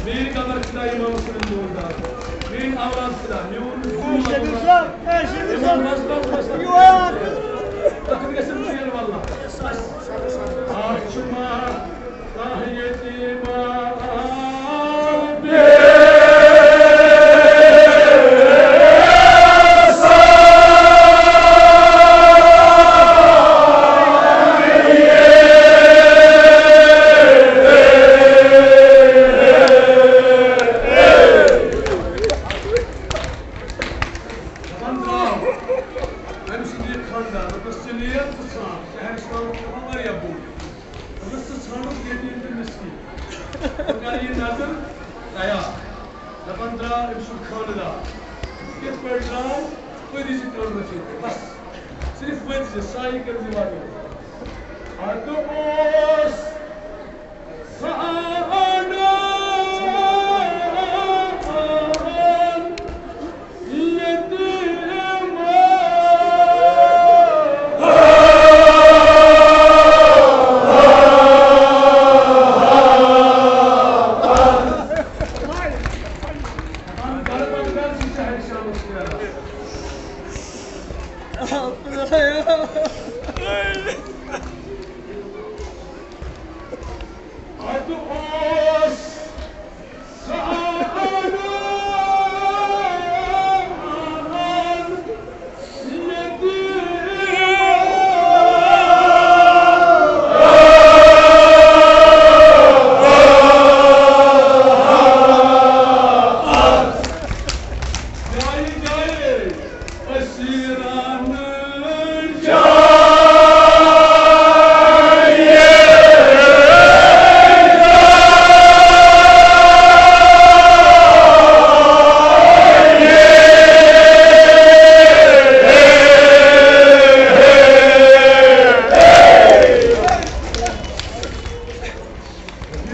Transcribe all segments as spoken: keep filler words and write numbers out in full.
میٲنۍ قبر فدا امام حسین لون دار۔ میٲنۍ اولاد فدا، میون زیُن شبیر صٲب، اے شبیر صٲب۔ امام بس، بس، بس۔ یور۔ تَتھ گژھِ نہٕ ژیر واللہ۔ اَتھ چھُ ماں کانٛہہ یتیٖما۔ دَپان درٛاو أمۍ سُنٛد یہِ خانٛدار، دوٚپمَس، "ژٕ نیر، ژٕ ژھانٛڈ، ژےٚ ہٮ۪کَس تھاوُن واریاہ بوٚڑ۔" دوٚپمَس، "ژٕ ژھانٛڈُکھ یتیٖم تہٕ مِسکیٖن، بہٕ کَرٕ یہِ نظر تیار۔" دَپان درٛاو أمۍ سُنٛد خانٛدار۔ کِتھ پٲٹھۍ درٛاو؟ ؤتھۍ زِ کَمرَس منٛز، بَس، صرف ؤتھۍ زِ، سایہِ کٔرۍ زِ وَدُن۔ اَتہِ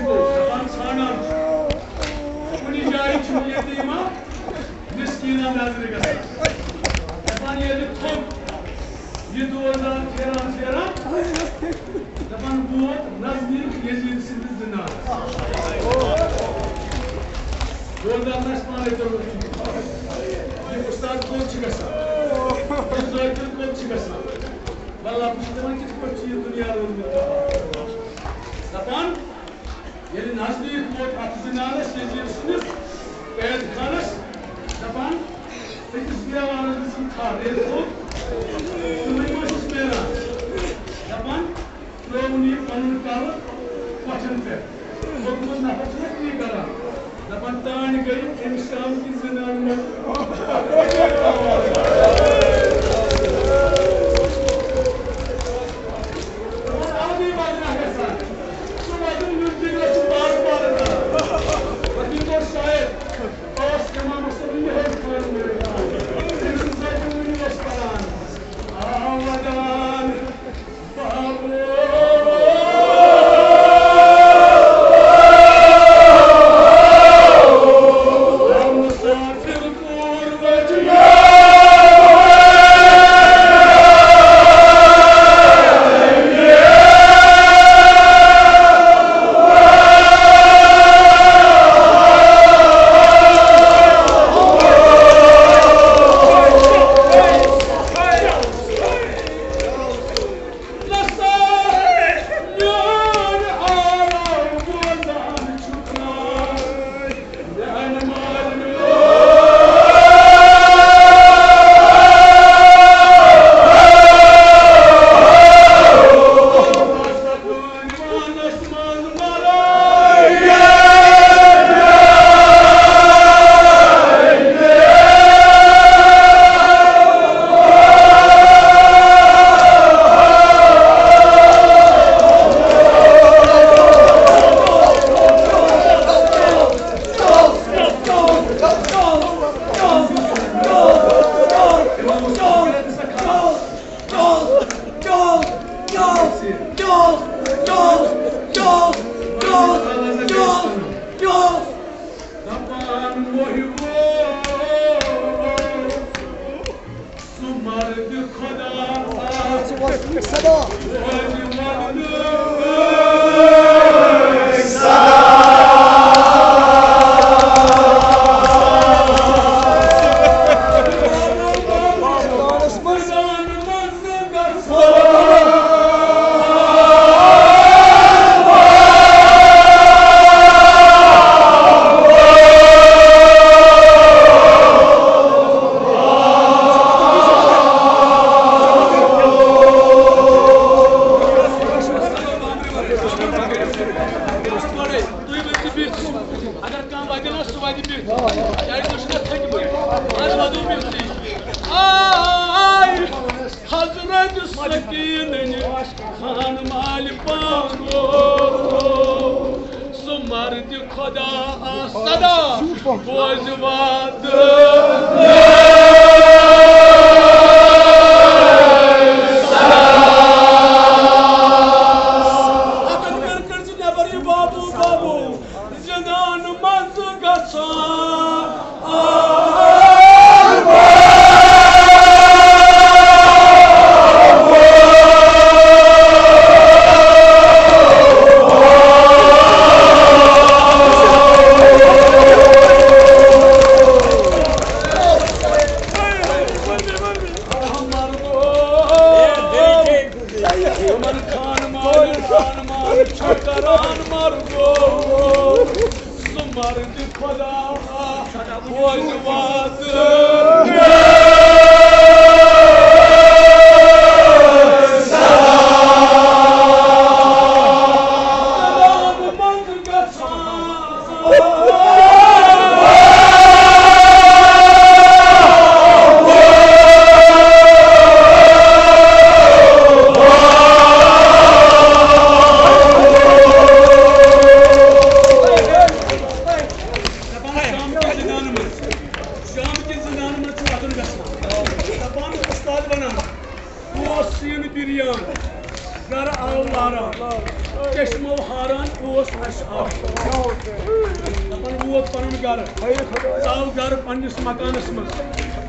اوس دَپان ژھانٛڈان چھُ۔ کُنہِ جایہِ چھُ یتیٖما، مِسکیٖنا نظرِ گژھان۔ دَپان ییٚلہِ تھوٚد یہِ دوزان پھیران پھیران، دَپان ووت نزدیٖک یزیٖد سٕنٛدِس زِنانَس۔ دوزان آسہِ پانَے توٚرمُت۔ یہِ اُستاد کوٚت چھُ گژھان؟ یہِ ذٲکِر کوٚت چھُ گژھان؟ واللہ، بہٕ چھُس دَپان، کِتھ پٲٹھۍ چھُ یہِ دُنیا روٗدمُت تباہ؟ دَپان، ییٚلہِ نزدیٖک ووت اَتھ زِنانَس، یزیٖد سٕنٛدِس قید خانَس، دَپان، أکِس دیوارَس دِژٕن تھَپھ، ییٚلہِ تھوٚد، تہٕ وۄنۍ ما چھُس نیران؟ دَپان، ترٛووُن یہِ پَنُن کَلہٕ کۄٹھٮ۪ن پٮ۪ٹھ۔ گوٚبُر نفر چھُنہ تی کران۔ دَپان تانۍ گٔے أمۍ شام کِس زِنان منٛز۔ دَپان اَوَدی بدنہ گژھان۔ سُہ وَزُن نیُن تہِ گژھِ بار بار کران۔ وۄنۍ کوٚر شاید پاس اِمام حسن یِہوٚے خان میرے خان۔ أمۍ سٕنٛز زَتہِ وٕنہِ ٲس کران۔ آ ودان۔ دَپان محبو، سُہ مرد خدا۔ صدا۔ روزِ وَدنہٕ۔ دِلس وَتہِ بِہِتھ۔ کیٛازِ تُہۍ چھِو نہ تھٔکمٕتۍ؟ آز وَدو بِہتھٕے۔ آے حضرت سکیٖنٕنۍ خان مالہِ پانو۔ سُہ مرد خدا آ صدا بوزِ وعدٕ۔ ہتن کٔر کٔر ژٕ نٮ۪بر یہِ بابو، بابو۔ زندان منٛز گژھان۔ یِمن خان مالہِ خان مال چھُ کران مرگو۔ سُہ مرد خدا بوزِ وعدٕ۔ دپان شام کِس زندانہٕ منٛز، شام کِس زندانہٕ منٛز چھُ وَدُن گژھان۔ دپان استاد وَنان، اوس سیٖنہٕ بِریان، گرٕ آو لاران، چشمو ہاران اوس اَسہِ آب۔ دپان ووت پنُن گرٕ، ژاو گرٕ پننِس مکانس منٛز۔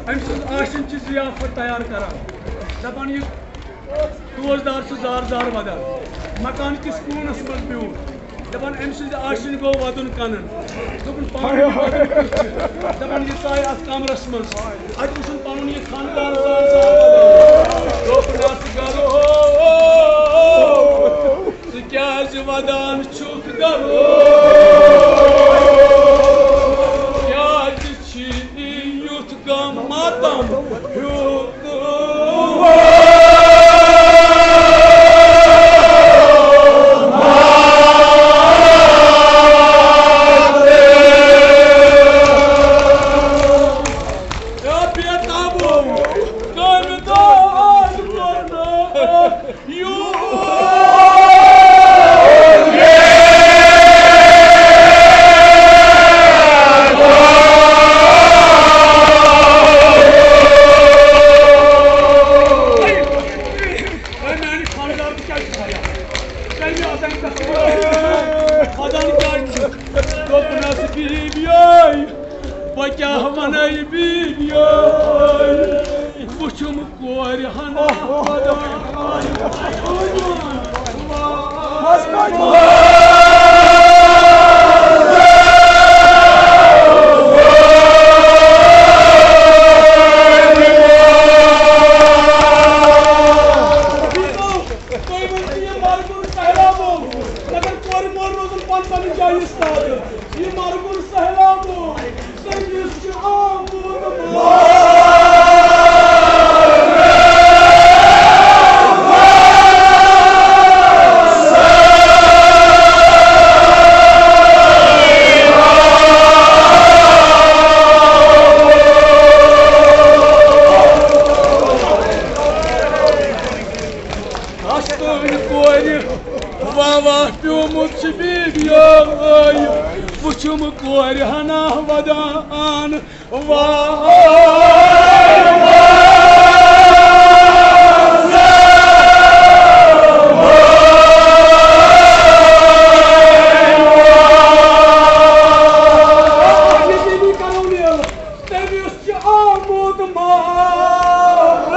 أمۍ سٕنٛز آشِن چھِ ضیافت تیار کران۔ دپان یہِ روزدار چھُ زار زار ودان۔ مکان کِس کوٗنس منٛز بیوٗٹھ۔ دپان أمۍ سٕنٛزِ آشِنۍ گوٚو ودُن کنن۔ دوٚپُن پانہٕ یہِ ودُن کیُتھ چھُ؟ دپان یہِ ژایہِ اتھ کمرس منٛز۔ اتہِ وُچھُن پنُن یہِ خانٛدار زار زار ودان۔ دوٚپُن اتھ گرٕ ہو، ژٕ کیازِ ودان چھُکھ گرٕ؟ کیازِ چھی یُتھ غم ماتم ہیوٗ تہٕ یا بے تابو، کامہِ دار کرنہٕ۔ بہٕ کیٛاہ وَنَے بیبیٲے، وُچھُم کورِ ہنا خۄدا۔ تُہۍ ؤنِو یہِ مرگُن سہلابو، مگر کورِ مول روزُن پنٛژاہ جایہِ استاد۔ یہِ مرگُن سہلابو، سٔندِس چھُ آمُت مار۔ آستٲنۍ کورِ واہ واہ پیومُت چھُ بیبیٲے، وُچھُم کورِ ہنا ودان۔ واہ، واہ، واہ۔ تٔمِس چھُ آمُت مار۔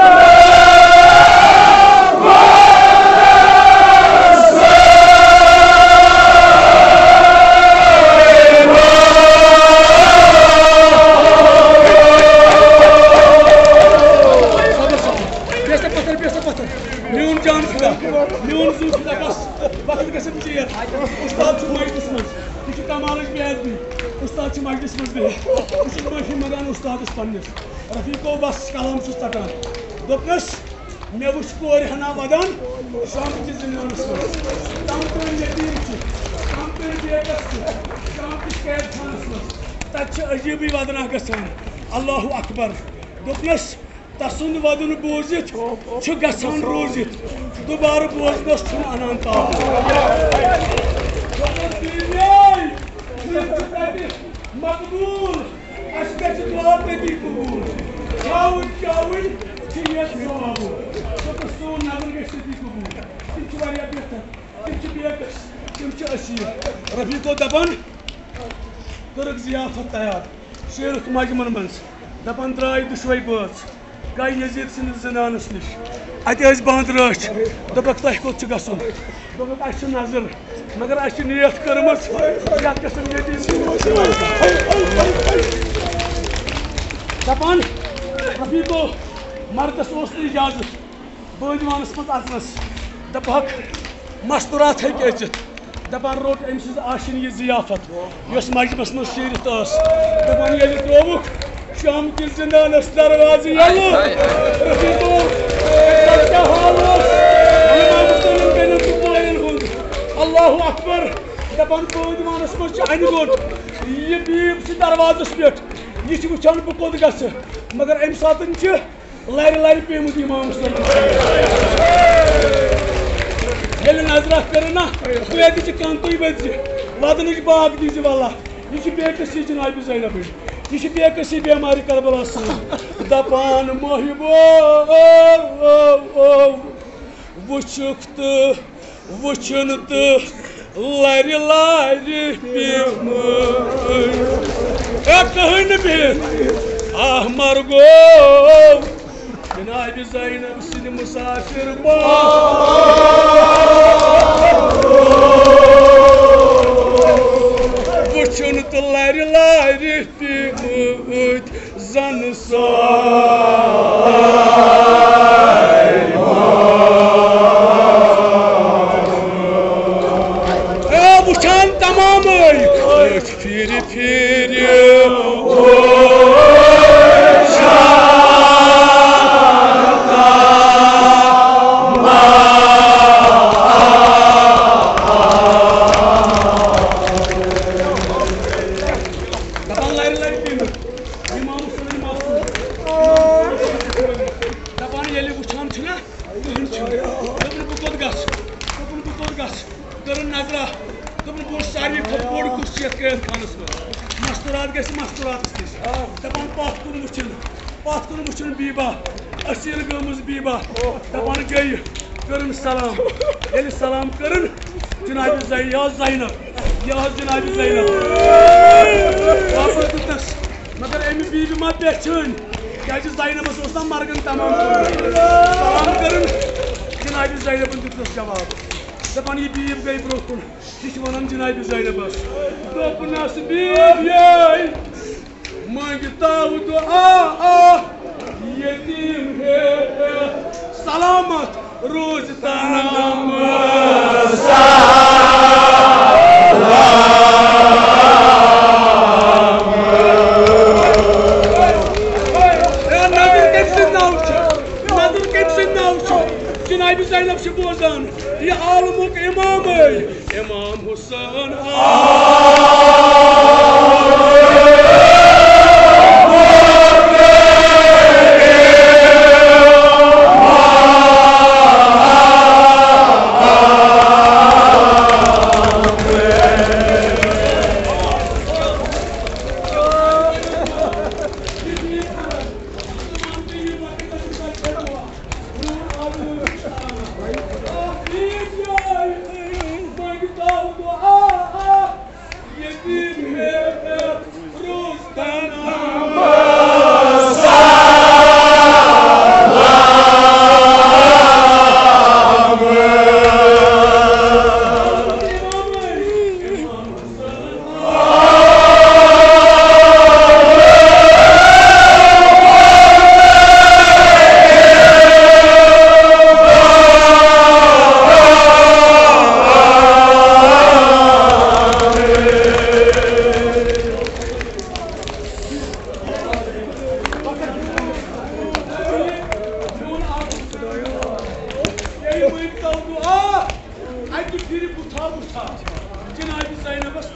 بیٚہہ سا پتھر، بیٚہہ سا پتھر۔ میون جان خدا، میون زُو خدا، بس، وقت گژھِ ژیر۔ استاد چھُ مجلس منٛز، یہِ چھُ کمالٕچ بے ادبی۔ استاد چھُ مجلس منٛز بِہِتھ، یہِ چھُ معٲفی منٛگان استادس پننِس۔ رفیقو، بس کلام چھُس ژٹان۔ دوٚپنس، مےٚ وُچھ کورِ ہنا ودان شام کِس زندانس منٛز۔ تم تہٕ یتیٖم چھِ، تم تہٕ بیٹس چھِ، شام کِس قید خانس منٛز۔ تَتہِ چھِ عجیٖبٕے وَدنا گژھان۔ اللہ اکبر۔ دوٚپنَس، تسُنٛد وَدُن بوٗزِتھ چھُ گژھان روٗزِتھ، دوبارٕ بوزنَس چھُنہٕ اَنان تاب۔ دوٚپنَس، "بیٚیہِ چھُ تَتہِ مقبوٗل، اَسہِ گژھِ دُعا تٔتی قبوٗل۔ کھیٛاوٕنۍ چاوٕنۍ چھِ یَتھ ثوابُن۔" دوٚپنَس، "سون نظر گژھِ تٔتی قبوٗل۔ تِم چھِ واریاہ بہتر، تِم چھِ بے کس، تِم چھِ اسیٖر۔" رفیقو دَپان، کٔرٕکھ ضیافت تیار۔ شیرُکھ مجمن منٛز، دپان درٛاے دُشوے بٲژ، گٔے یزید سٕنٛدِس زنانس نِش۔ اتہِ ٲسۍ بانٛد رٲچھ، دوٚپکھ، "تۄہہِ کوٚت چھُ گژھُن؟" دوٚپُکھ، "اسہِ چھِ نظر، مگر اسہِ چھِ نیت کٔرمٕژ یتھ گژھن یتیٖم۔" دپان، رفیقو، مردس اوس نہٕ اجازت بٲدیانس منٛز اژنس۔ دپہکھ، مستورات ہیٚکہِ أژِتھ۔ دپان روٚٹ أمۍ سٕنٛز آشِنۍ یہِ ضیافت، یۄس مجمس منٛز شیٖرِتھ ٲس۔ دپان ییٚلہِ ترٛووُکھ شام کِس زِندانس دروازٕ یَلہٕ، رفیقو، تَتہِ کیٛاہ حال اوس؟ امام حسینن بیٚنٮ۪ن تہٕ ماین ہُنٛد۔ اللہ اکبر۔ دپان بٲدیانس منٛز چھُ انہِ گوٚٹ، یہِ بیٖب چھِ دروازس پٮ۪ٹھ، یہِ چھُ وٕچھان بہٕ کوٚت گژھٕ، مگر امہِ ساتہٕ چھِ لرِ لرِ پیمٕتۍ امام حسین۔ ییٚلہِ نظرہ کٔرٕن نا، توتہِ چھِ کَنتُے ؤتھۍ زِ، وَدنٕچ باگ دیٖزِ وَلہ۔ یہِ چھِ بے کسی جناب زینبٕنۍ۔ یہِ چھِ بے کسی بیمارِ کربلا سۭتۍ۔ دَپان محبو، وٕچھُکھ تہٕ وٕچھُن تہٕ لرِ لرِ پیمٕتۍ۔ اے کٕہٕنۍ نہٕ بِہِتھ۔ آہ مرگو۔ جناب زینب سٕنٛدِ مسافر پٲٹھۍ۔ وٕچھُن تہٕ لرِ لرِ پیمٕتۍ۔ زن ساے اے وٕچھان تمامٕے أتھۍ پھِرِ پھِرِ وٕچھان۔ دپان لرِ لرِ پیمٕتۍ۔ امام حسین معصوم۔ دپان ییٚلہِ وٕچھان چھُنہ، کٕہٕنۍ چھُنہٕ۔ دوٚپُن، "بہٕ کوٚت گژھٕ؟" دوٚپُن، "بہٕ کوٚت گژھٕ؟" کٔرٕن نظرہ۔ دوٚپُن، "بہٕ وٕچھٕ ساروی کھۄتہٕ بوٚڑ کُس چھُ یَتھ قٲد خانَس منٛز۔ مستورات گژھِ مستوراتَس نِش۔" دَپان، پَتھ کُن وٕچھُن، پَتھ کُن وٕچھُن بیٖبا، أسیٖر گٔمٕژ بیٖبا۔ دَپان گٔیہِ، کٔرٕن سلام۔ ییٚلہِ سلام کٔرٕن، جناب زین-، یا زینب، یا حظ جناب زینب۔ واپس دیُتنَس، مگر أمۍ بیٖبہِ ما پٮ۪چھٲنۍ، کیٛازِ زینبَس اوس نا مرگن تمام کوٚرمُت۔ سلام کٔرٕن، جناب زینبَن دیُتنَس جواب۔ دَپان، یہِ بیٖب گٔے برٛونٛہہ کُن، یہِ چھِ وَنان جناب زینبَس۔ دوٚپنَس، بیٖبیے، مانگتا ہوں دعا، آ، یتیم ہے سلامت روز تنم۔ اے، نظر کٔمۍ سٕنٛدۍ ناو چھِ؟ نظر کٔمۍ سٕنٛدۍ ناو چھِ؟ جناب زینب چھِ بوزان، یہِ عالمُک امام ہے۔ امام حسین۔ اَکہِ پھِرِ بہٕ تھاوٕ وٕچھان جناب زینبس۔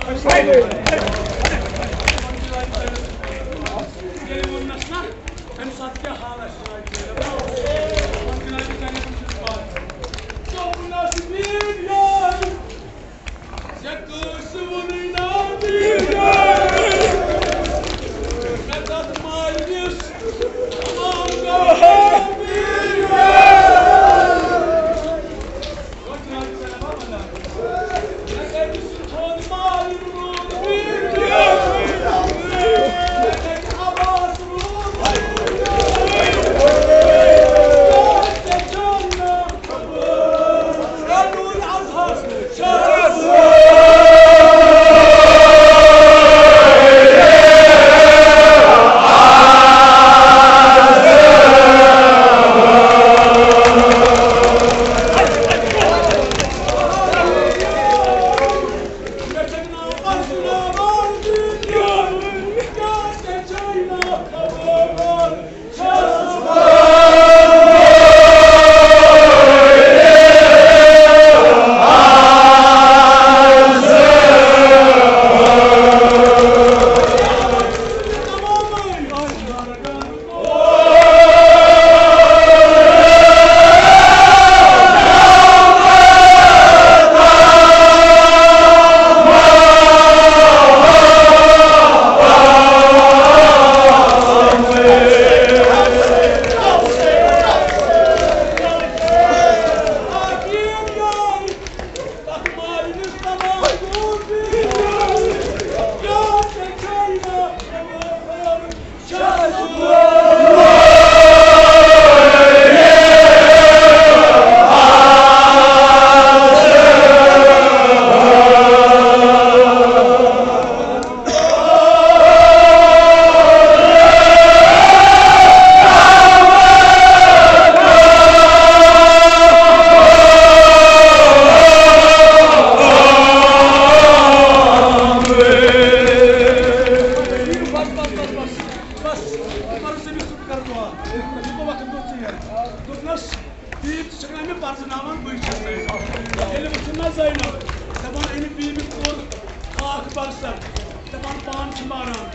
دَپان پان چھِ ماران۔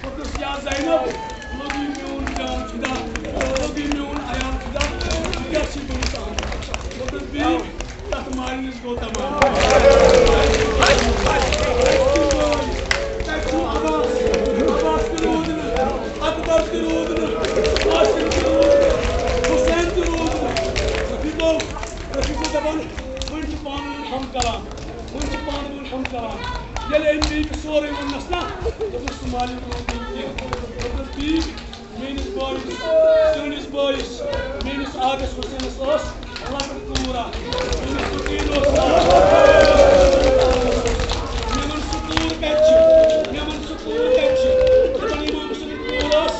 دوٚپنَس، یا زینب، لوٚگُے میون جان فدا، لوٚگُے میون عیال فدا، ژٕ کیٛاہ چھِ گٔمٕژ آمٕژ؟ دوٚپنَس، بیٚیہِ تَتھ مالِنِس گوٚو تَمام۔ تَتہِ چھُ عباس، عباس تہِ روٗد نہٕ، اکبر تہِ روٗد نہٕ، قاسم تہِ روٗد نہٕ، حسین تہِ روٗد نہٕ۔ رفیقو، رفیقو دَپان، وۄنۍ چھِ پانہٕ ؤنۍ ہم کلام، وۄنۍ چھِ پانہٕ ؤنۍ ہم کلام۔ ییٚلہِ أمۍ بیٚیہِ سورُے ووٚننَس نا، دوٚپنَس، ژٕ مالِن روٗد نہٕ کینٛہہ۔ دوٚپنَس، بیٚیہِ میٲنِس بٲیِس، چٲنِس بٲیِس، میٲنِس آغس حسینس ٲس لۄکٕٹ کوٗر اکھ۔ میٲنِس فقیٖر اوس ناو۔ مےٚ ووٚن، سُہ کوٗر کتہِ چھِ؟ مےٚ ووٚن، سُہ کوٗر کتہِ چھِ؟ دَپان، امام حسینٕنۍ کوٗر ٲس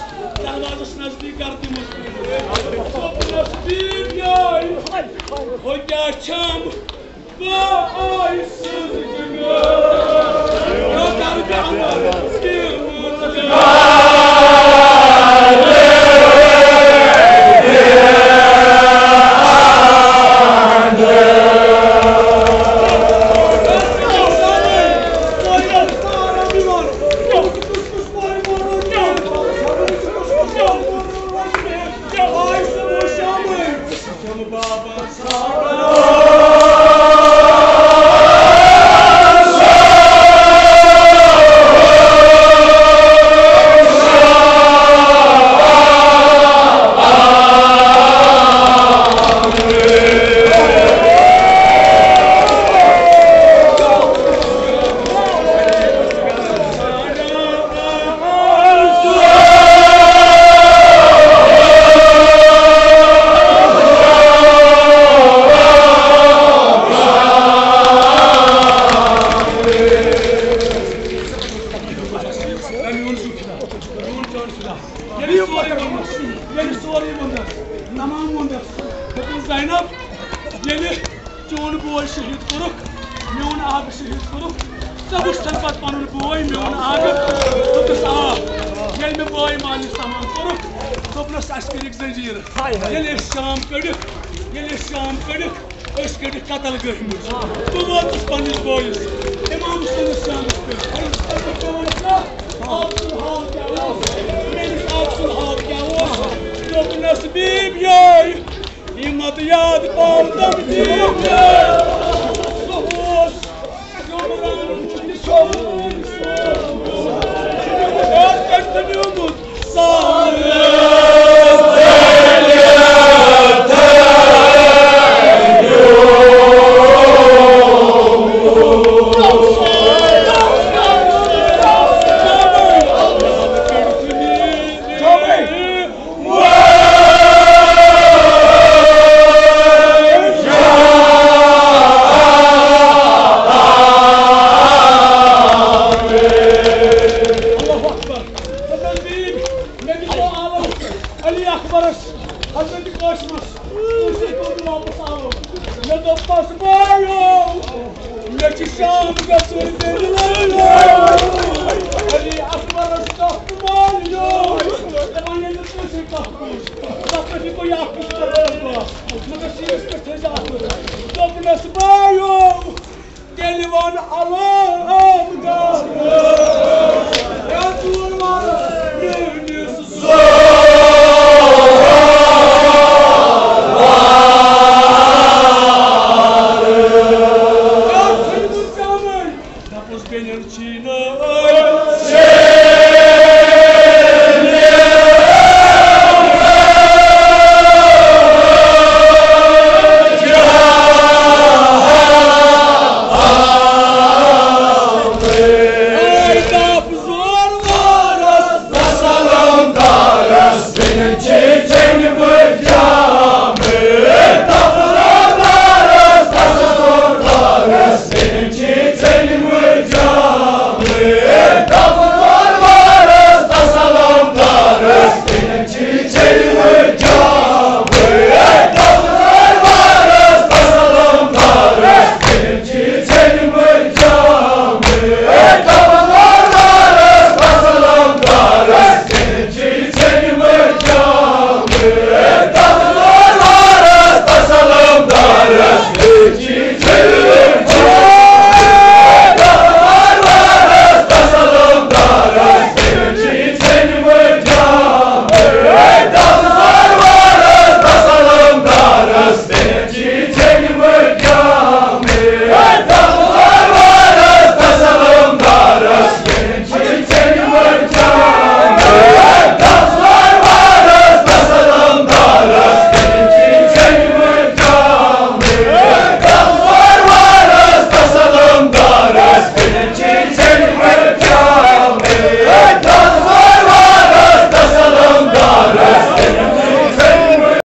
دروازس نزدیٖک گردِ منٛز۔ دوٚپنَس، بیبیے، ہُہ کیٛاہ چھَم؟ ییٚلہِ سورُے ووٚنُس، ییٚلہِ سورُے ووٚنُس، تمام ووٚنُس، دوٚپُن، زینب، ییٚلہِ چون بوے شہید کوٚرُکھ، میون آغہٕ شہید کوٚرُکھ، ژےٚ وُچھتھن پتہٕ پنُن بوے، میون آغہٕ؟ دوٚپُس، آ۔ ییٚلہِ مےٚ بٲے مالِس تمام کوٚرُکھ، دوٚپنس، اسہِ کٔرِکھ زنجیٖرٕ۔ ییٚلہِ أسۍ شام کٔڑِکھ، ییٚلہِ أسۍ شام کٔڑِکھ، أسۍ کٔڑِکھ قتل گٔہمٕتۍ۔ بہٕ ووتُس پننِس بٲیِس، امام حسینس شامس پٮ۪ٹھ۔